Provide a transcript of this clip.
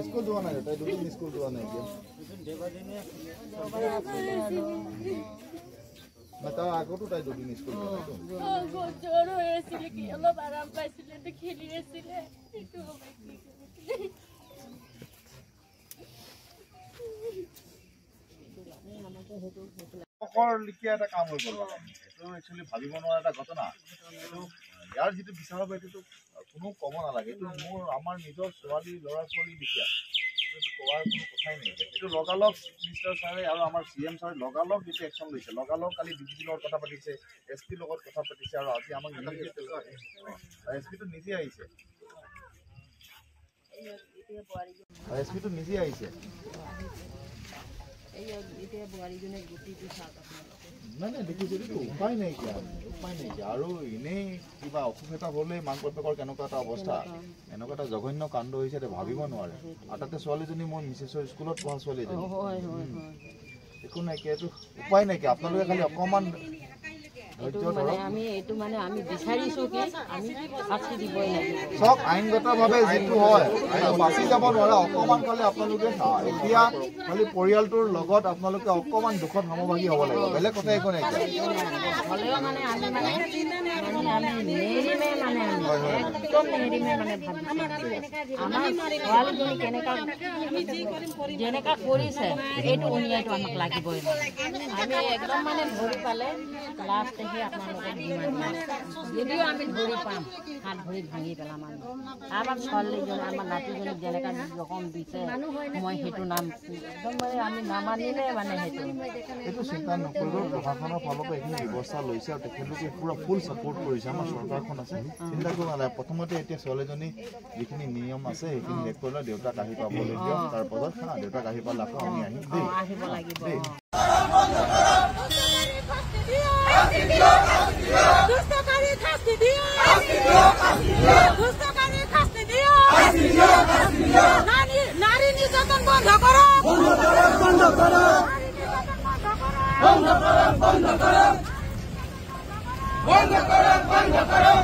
School যোৱা নাই, তাই দুদিন স্কুল যোৱা নাই। তাৰ আগতো তাই দুদিন স্কুল যোৱা নাই। জ্বৰ হৈ আছিলে, কি অলপ আৰাম পাইছিলে, খেলি আছিলে। লিখীয়া এটা কাম হৈ গ'ল, এইটো একচুৱেলি ভাবিব নোৱাৰা এটা ঘটনা। এইটো ইয়াৰ যিটো বিচাৰ হ'ব এইটোতো কোনো ক'ব নালাগে। এইটো মোৰ আমাৰ নিজৰ ছোৱালী ল'ৰা ছোৱালী লিখীয়া, এইটো কোৱাৰ কোনো কথাই নাই। এইটো লগালগ মিনিষ্টাৰ ছাৰে আৰু আমাৰ চি এম ছাৰে লগালগ যিটো একশ্যন লৈছে, লগালগ কালি ডি জি পিৰ লগত কথা পাতিছে, এছ পিৰ লগত কথা পাতিছে, আৰু আজি আমাক এছ পিটো নিজে আহিছে, এছ পিটো নিজে আহিছে। নাই নাই দেখিছোঁ, এইটো উপায় নাইকিয়া, উপায় নাইকিয়া। আৰু এনেই কিবা অসুখ এটা হ'লেই মাক বাপেকৰ কেনেকুৱা এটা অৱস্থা, এনেকুৱা এটা জঘন্য কাণ্ড হৈছে, এইটো ভাবিব নোৱাৰে। আৰু তাতে ছোৱালীজনী মোৰ মিছেছৰ স্কুলত পঢ়া ছোৱালীজনী, একো নাইকিয়া, এইটো উপায় নাইকিয়া। আপোনালোকে খালি অকণমান চব আইনগতভাৱে যিটো হয় বাচি যাব নোৱাৰে, অকণমান খালি আপোনালোকে এতিয়া খালি পৰিয়ালটোৰ লগত আপোনালোকে অকণমান দুখত সমভাগী হ'ব লাগিব, বেলেগ কথা একো নাইকিয়া। যদিও আমি ধৰি পাম, হাত ভৰি ভাঙি পেলাম আমি। আমাৰ ছোৱালীজনী, আমাৰ নাতিজনীক যেনেকা ৰকম দিছে, মই সেইটো নাম একদম মানে আমি নামানিলে মানে সেইটো এইটো চিন্তা নকৰিব। প্ৰশাসনৰ ফালৰ পৰা এইখিনি ব্যৱস্থা লৈছে আৰু তেখেতলোকে পূৰা ফুল ছাপৰ্ট কৰিছে। আমাৰ চৰকাৰখন আছে, চিন্তা কৰিব নালাগে। প্ৰথমতে এতিয়া ছোৱালীজনী যিখিনি নিয়ম আছে সেইখিনি শেষ কৰি লয়, দেউতাক আহি পাবলৈ দিয়ক, তাৰপাছত দেউতাক আহি পালে আকৌ আমি আহিম দেই, আহিব লাগিব দেই। নারী নির্যাতন বন্ধ করো, বন্ধ করো, বন্ধ করো, বন্ধ করো, বন্ধ করো, বন্ধ করো, বন্ধ করো।